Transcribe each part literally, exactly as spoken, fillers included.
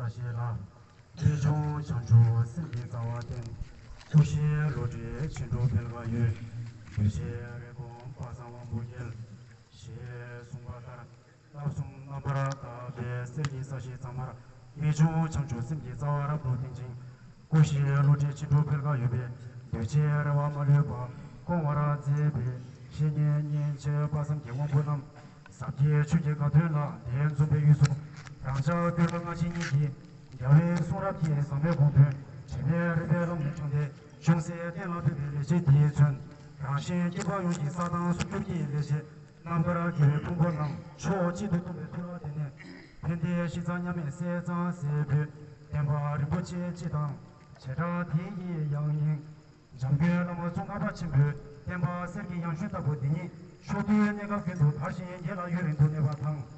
ཞེས་ལ། རྨད་བྱུང་བྱང་ཆུབ་སེམས་ཀྱི་རྩ་བ་བརྟན། སྐུ་བཞིའི་བློ་གྲོས་ཕྱིན་དྲུག་འཕེལ་བ་ཡོད། གདུལ་བྱའི་རེ་སྐོང་དཔག་བསམ་དབང་པོ་རྒྱལ། ཞེས་གསུངས་པ་ལྟར། བསླབ་གསུམ་རྣམ་པར་དག་པའི་གསེར་གྱི་ས་གཞིའི་གཙང་མར། རྨད་བྱུང་བྱང་ཆུབ་སེམས་ཀྱི་རྩ་བ་རབ་ཏུ་བརྟན་ཅིང་། སྐུ་བཞིའི་བློ་གྲོས་ཕྱིན་དྲུག་འཕེལ་བ་ཡོད་པའི། གདུལ་བྱའི་རེ་བ་མ་ལུས་པ། སྐོང་བར་མཛད་པའི། བཤེས་གཉེན་མཉེས་བྱེད་དཔག་བསམ་གྱི་དབང་པོ་རྣམས། ཟབ་རྒྱས་ཆོས་ཀྱི་དགའ་སྟོན་ལ་དེ་འཛོམས་པའི་དབུས་སུ། རང་ཅག་སྐྱོ་ལོ་ལྔ་བཅུ་གཉིས་ཀྱི་རྒྱལ་བའི་གསུང་རབ་ཀྱི་ཟབ་མོའི་དགོངས་དོན་དྲི་མེད་རིག་པའི་ལམ་ནས་དྲངས་ཏེ། ཅུང་ཟད་གཏན་ལ་ཕེབས་པའི་ལེགས་བཤད་འདིས་མཚོན། རང་གཞན་སྐྱེ་འགག་ཡོངས་ཀྱི་ས་དང་སྲུང་སྐྱོབ་ཀྱི་ལེགས་བཤད་རྣམ་དཀར་དགེ་བའི་ཕུང་པོ་རྣམས་ཕྱོགས་གཅིག་ཏུ་བསྡོམས་པའི་ཐུགས་ལ་བརྟེན་ནས། ཕན་བདེའི་གཞི་རྩ་མཉམ་མེད་གསལ་གཙང་གསལ་བུའི་བསྟན་པ་རིན་པོ་ཆེ་སྤྱི་དང་། བྱེ་བྲག་དེ་ཡི་ཡང་སྙིང་། འཇམ་མགོན་བླ་མ་ཙོང་ཁ་པ་ཆེན་པོའི་བསྟན་པ་གསེར་གྱི་ཡང་ཞུན་ལྟ་བུ་འདི་ཉིད་ཕྱོགས་དུས་གནས་སྐབས་ཀུན་ཏུ་དར་ཞིང་རྒྱས་ལ་ཡུན་རིང་དུ་གནས་པ་དང་།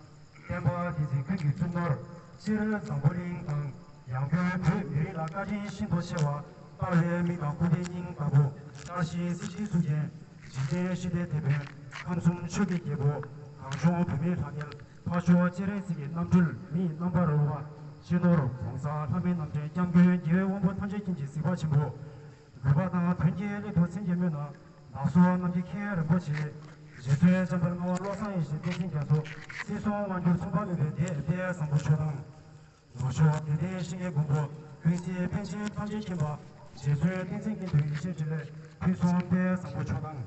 བསྟན་པ་སྡེ་ཚན་ཀུན་གྱི་གཙུག་ནོར་སྤྱིར་འཛམ་བུ་གླིང་དང་ཡང་སྒོས་བོད་མི་རིགས་ལ་བཀའ་དྲིན་ཤིན་ཏུ་ཆེ་བ། ལྟ་བའི་མིག་དང་སྐུ་ལྡན་སྙིང་ལྟ་བུ། བཀྲ་ཤིས་གཟི་བརྗིད་གཟུགས་ཅན། འཇིག་རྟེན་ཞི་བདེའི་དེད་དཔོན། ཁམས་གསུམ་ཆོས་ཀྱི་རྒྱལ་པོ། གངས་ལྗོངས་བོད་མིའི་ལྷ་སྐལ། འཕགས་མཆོག་སྤྱན་རས་གཟིགས་ཀྱི་རྣམ་སྤྲུལ་མི་ཡི་རྣམ་པར་རོལ་བ། སྤྱི་ནོར་༸གོང་ས་ལྷ་མིའི་རྣམ་འདྲེན་སྐྱབས་མགོན་རྒྱལ་བའི་དབང་པོ་ཐམས་ཅད་མཁྱེན་ཅིང་གཟིགས་པ་ཆེན་པོ། དགོས་པ་དང་དོན་གྱི་སླད་དུ་མཚན་བརྒྱད་སྨོས་ན། བདག་སོགས་རྣམས་ཀྱི་མཁྱེན་རིན་པོ་ཆེ། རྗེ་བཙུན་འཇམ་དཔལ་ལྔ་པ་བློ་བཟང་ཡེ་ཤེས་བསྟན་འཛིན་རྒྱ་མཚོ། སྲིད་གསུམ་མངའ་གྱུར་མཚུངས་པ་མེད་པའི་སྡེ་དཔལ་བཟང་པོ་མཆོག་དང་། ལུགས་མཆོག་དད་ལྡན་ཞིང་གི་མགོན་པོ། ཀུན་གཟིགས་པཎ་ཆེན་ཐམས་ཅད་མཁྱེན་པ། རྗེ་བཙུན་བསྟན་འཛིན་དགེ་འདུན་ཡེ་ཤེས་འཕྲིན་ལས་ཕུན་སུམ་དཔལ་བཟང་པོ་མཆོག་དང་།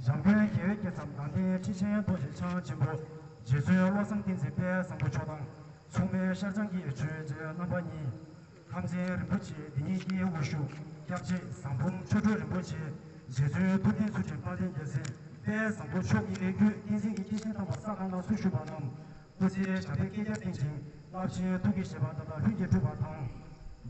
འཇམ་མགོན་རྒྱལ་བའི་སྐྱེས་ཚབ་མདངས་ལྡན་ཁྲི་ཆེན་རྡོ་རྗེ་འཆང་ཆེན་པོ། རྗེ་བཙུན་བློ་བཟང་བསྟན་འཛིན་དཔལ་བཟང་པོ་མཆོག་དང་། མཚུངས་མེད་ཤར་བྱང་གི་ཆོས་རྗེ་རྣམ་པ་གཉིས། ཁམས་ཚན་རིན་པོ་ཆེ་འདི་ཉིད་ཀྱི་དབུ་བཞུགས་སྐྱབས་རྗེ་ཟམ་འབུམ་ཆོས་སྒྲོན་རིན་པོ་ཆེ། རྗེ་བཙུན་ཐུབ་བསྟན་ཚུལ་ཁྲིམས་དཔལ་ལྡན་རྒྱལ་མཚན་དཔལ་བཟང་པོ་མཆོག་གི་ལས་རྒྱུད་བསྟན་འཛིན་གྱི་སྐྱེས་ཆེན་དམ་པ་ས་ག་ནས་བཞུགས་པ་རྣམས། སྐུ་ཚེའི་ཞབས་པད་བསྐལ་བརྒྱར་བརྟན་ཅིང་རླབས་ཆེན་ཐུགས་ཀྱི་བཞེད་པ་མཐའ་དག་ལྷུན་གྱིས་གྲུབ་པ་དང་།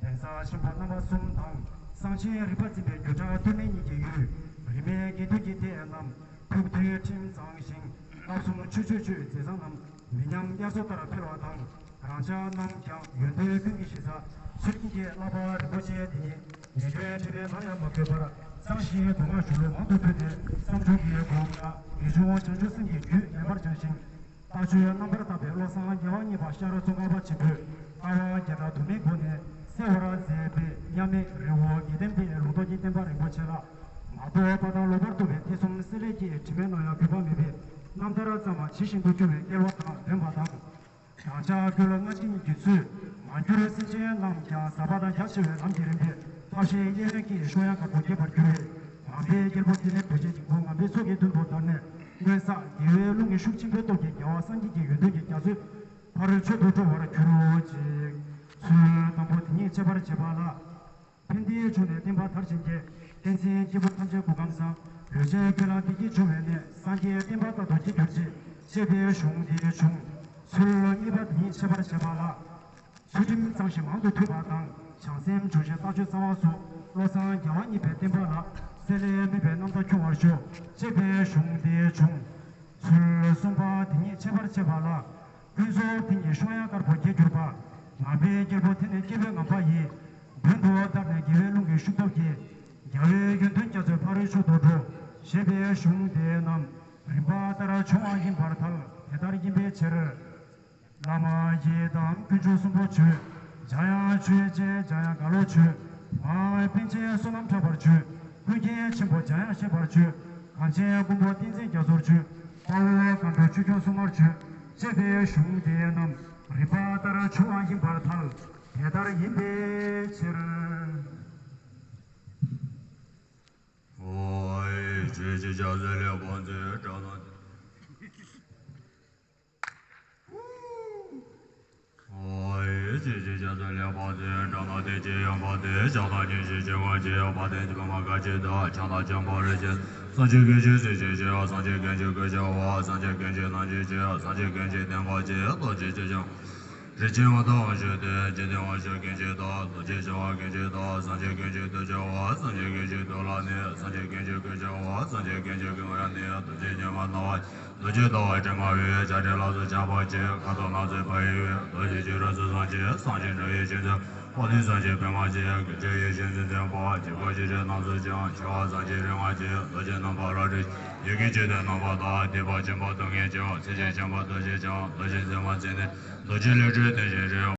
གདན་ས་ཆེན་པོ་རྣམ་པ་གསུམ་དང་། གསང་ཆེན་རིག་པ་འཛིན་པའི་སྒྱུ་འཕྲུལ་སྟོད་སྨད་གཉིས་ཀྱི་ཡུལ། རིས་མེད་དགེ་འདུན་གྱི་སྡེ་རྣམས་ཕུགས་མཐུན་ཁྲིམས་གཙང་ཞིང་། བསླབ་གསུམ་ཆོས་སྤྱོད་བཅུའི་མཛད་བཟང་རྣམས་མི་ཉམས་དབྱར་མཚོ་ལྟར་འཕེལ་བ་དང་། རང་ཅག་རྣམས་ཀྱང་ཡོན་ཏན་ཀུན་གྱི་གཞི་རྩ་ཚུལ་ཁྲིམས་ཀྱི་བསླབ་པ་རིན་པོ་ཆེ་འདི་ཉིད་ཉེ་སྐྱོན་དྲི་མས་ནམ་ཡང་མ་གོས་པར་གཙང་ཞིང་མདོ་སྔགས་གཞུང་ལུགས་མང་དུ་ཕུལ་ཏེ། བསམ་བྱུང་གི་སྒོ་ནས་རྨད་བྱུང་བྱང་ཆུབ་སེམས་ཀྱི་རྒྱུད་ལེགས་པར་སྦྱངས་ཤིང་། ལྟ་སྤྱོད་རྣམ་པར་དག་པའི་བློ་བཟང་རྒྱལ་བ་གཉིས་པ་ཤར་ཙོང་ཁ་པ་ཆེན་པོས་ལྟ་བ་བརྒྱ་ཕྲག་དུ་མའི་སྒོ་ནས་གསལ་བར་མཛད་པའི་མཉམ་མེད་རི་བོ་དགེ་ལྡན་པའི་ལུང་རྟོགས་ཀྱི་བསྟན་པ་རིན་པོ་ཆེ་ལ། མ་རྟོགས་པ་དང་ལོག་པར་རྟོག་པའི་ཐེ་ཚོམ་སེལ་སླད་ཀྱི་དྲི་མས་ནམ་ཡང་གོས་པ་མེད་པའི་རྣམ་ཐར་གཙང་མ་ཇི་བཞིན་དུ་སྐྱོང་བའི་སྐལ་བ་དང་ལྡན་པ་དང་། རང་ཅག་སྐྱོ་ལོ་ལྔ་བཅུ་གཉིས་ཀྱི་ཚུལ་མ་གྱུར་སེམས་ཅན་རྣམས་ཀྱང་ཟབ་པ་དང་རྒྱ་ཆེ་བའི་ལམ་གྱི་རིམ་པས་ཐབས་ཤེས་གཡས་གཡོན་གྱི་གཤོག་ཡངས་དཀར་པོ་རྒྱས་པར་གྱུར་པའི་ངང་པའི་རྒྱལ་པོ་ཏི་ལའི་རྡོ་རྗེ་སྙིང་པོ་ངང་པའི་མཚོ་གི་མདུན་དུ་བདར་ནས། སྔོན་བསགས་དགེ་བའི་རླུང་གི་ཤུགས་ཆེན་པོའི་སྟོབས་ཀྱིས་རྒྱལ་བ་སངས་རྒྱས་ཀྱི་ཡོན་ཏན་གྱི་རྒྱ་མཚོའི་ཕ་རོལ་མཆོག་ཏུ་འགྲོ་བར་གྱུར་ཅིག། ཚུལ་དང་པོ་དེ་ཉིད་འཆད་པར་བྱེད་པ་ལ། ཕན་བདེའི་འབྱུང་གནས་བསྟན་པ་དར་ཞིང་རྒྱས། བསྟན་འཛིན་སྐྱེས་བུ་ཐམས་ཅད་སྐུ་ཁམས་བཟང་། བོད་ཆེན་ཀུན་ལ་བདེ་སྐྱིད་འབྱུང་བའི་གནས། སངས་རྒྱས་བསྟན་པ་རྟག་ཏུ་རྒྱས་གྱུར་ཅིག། ཅེས་པའི་གཞུང་འདི་བྱུང་། ཚུལ་གཉིས་པ་འདི་ཉིད་འཆད་པར་བྱེད་པ་ལ། ཚུལ་ཁྲིམས་གཙང་ཞིང་མང་དུ་ཐོས་པ་དང་། བྱང་སེམས་འབྱུང་ཞིང་ལྟ་སྤྱོད་གཙང་བ་སོགས་བློ་བཟང་རྒྱལ་བ་གཉིས་པའི་བསྟན་པ་ལ་བསྲེ་ལྷད་མེད་པའི་རྣམ་ཐར་འཁྱོངས་པར་ཤོག། ཅེས་པའི་གཞུང་འདི་བྱུང་། ཚུལ་གསུམ་པ་འདི་ཉིད་འཆད་པར་བྱེད་པ་ལ། ཀུན་རྫོབ་བདེན་བཞིའི་གཤོག་ཡངས་དཀར་པོ་རྒྱས་གྱུར་པ། ངང་པའི་རྒྱལ་པོ་དེ་ནི་སྐྱེས་བུའི་ངང་པ་ཡི། མདུན་དུ་བདར་ནས་དགེ་བའི་རླུང་གི་ཤུགས་སྟོབས་ཀྱིས། རྒྱལ་བའི་ཡོན་ཏན་རྒྱ་མཚོའི་ཕ་རོལ་མཆོག་ཏུ་འགྲོ། ཞེས་པའི་གཞུང་དེ་རྣམས་རིམ་པ་ལྟར་འབྱུང་བ་ཡིན་པར་ཐལ། དེ་ལྟར་ཡིན་པའི་ཕྱིར། བླ་མ་ཡི་དམ་དཀོན་མཆོག་གསུམ་པོ་མཆོད། འཇམ་དབྱངས་ཆོས་རྗེ་འཇམ་དབྱངས་རྒྭ་ལོ་མཆོད། འཕགས་པ་པཎ་ཆེན་བསོད་ནམས་གྲགས་པ་མཆོད། ཀུན་མཁྱེན་ཆེན་པོ་འཇམ་དབྱངས་བཞད་པ་མཆོད། གངས་ཅན་མགོན་པོ་བསྟན་འཛིན་རྒྱ་མཚོ་མཆོད། དཔའ་བོ་མཁའ་འགྲོ་ཆོས་སྐྱོང་སྲུང་མ་མཆོད། ཅེས་པའི་གཞུང་དེ་རྣམས་རིམ་པ་ལྟར་འབྱུང་བ་ཡིན་པར་ཐལ། དེ་ལྟར་ཡིན་པའི་ཕྱིར། ཨོ། ཆོས་ཀྱི་རྒྱ་མཚོའི་ལེགས་པར་མཛེས་པའི་སྒྲ་ནང་། ཨོ། ཆོས་ཀྱི་རྒྱ་མཚོའི་ལེགས་པར་མཛེས་པའི་སྒྲ་ནང་བསྟན་བཅོས་ཡོན་པ་དེ་ཕྱག་དང་སྙན་ཞུ་ཆེན་པོ་ཆེ་ཡོད་པ་དེ་ཅི་མ་ག་ཅི་ད་ཕྱག་དང་ཆེན་པོ་རེ་ཆེ། སངས་རྒྱས་ཀུན་གྱི་སྲས་ཀྱི་ཆེ་བ། སངས་རྒྱས་ཀུན་གྱི་སྐུ་ཆེ་བ། སངས་རྒྱས་ཀུན་གྱི་རྣམ་འཕྲུལ་ཆེ་བ། སངས་རྒྱས་ཀུན་གྱི་བསྟན་པ་ཆེ། རྡོ་རྗེ་ཆེ་ཆུང་། རིན་ཆེན་དབང་ཐང་དབང་ཕྱུག་སྟེ། འཇིག་རྟེན་དབང་ཕྱུག་ཀུན་གྱི་བདག་རྡོ་རྗེ་འཆང་བ་ཀུན་གྱི་བདག་སངས་རྒྱས་ཀུན་གྱི་ཐུགས་ཆེ་བ། སངས་རྒྱས་ཀུན་གྱི་ཐུགས་ལ་གནས། སངས་རྒྱས་ཀུན་གྱི་སྐུ་ཆེ་བ། སངས་རྒྱས་ཀུན་གྱི་སྐུ་ལ་གནས། རྡོ་རྗེ་ཉི་མ་སྣང་བ། རྡོ་རྗེ་ཟླ་བ་དྲི་མ་བའི། བྱ་བྲལ་ལ་སོགས་ཆགས་པ་ཆེ། ཁ་དོག་སྣ་ཚོགས་འབར་བའི་འོད། རྡོ་རྗེ་སྤྱན་རས་གཟིགས་སངས་རྒྱས། སངས་རྒྱས་འགྲོ་བའི་གཤིན་རྗེ། དཔའ་བརྟུལ་སངས་རྒྱས་པད་མ་ཆེ། གདུལ་བྱའི་ཡེ་ཤེས་འཛིན་མཛད་པ། འཇིགས་པ་ཞི་བྱེད་སྣ་ཚོགས་འཆང་། ཆེ་བ་སངས་རྒྱས་རིགས་ལྔ་ཆེ། རྡོ་རྗེ་རྣམ་པར་རབ་འཁྲུགས། ཡི་གེ་བཅུ་དང་རྣམ་པར་དག་སྡིག་པ་ཆེན་པོ་སྡུག་བསྔལ་ཆེ་བ། སྲིད་ཞིའི་ཆེན་པོ་སྡུག་བསྔལ་ཆེ་བ། རྡོ་རྗེ་འཛིན་མ་མཚན་ནི། རྡོ་རྗེ་ལས་སྤྲུལ་བསྟན་བཅོས་རེ།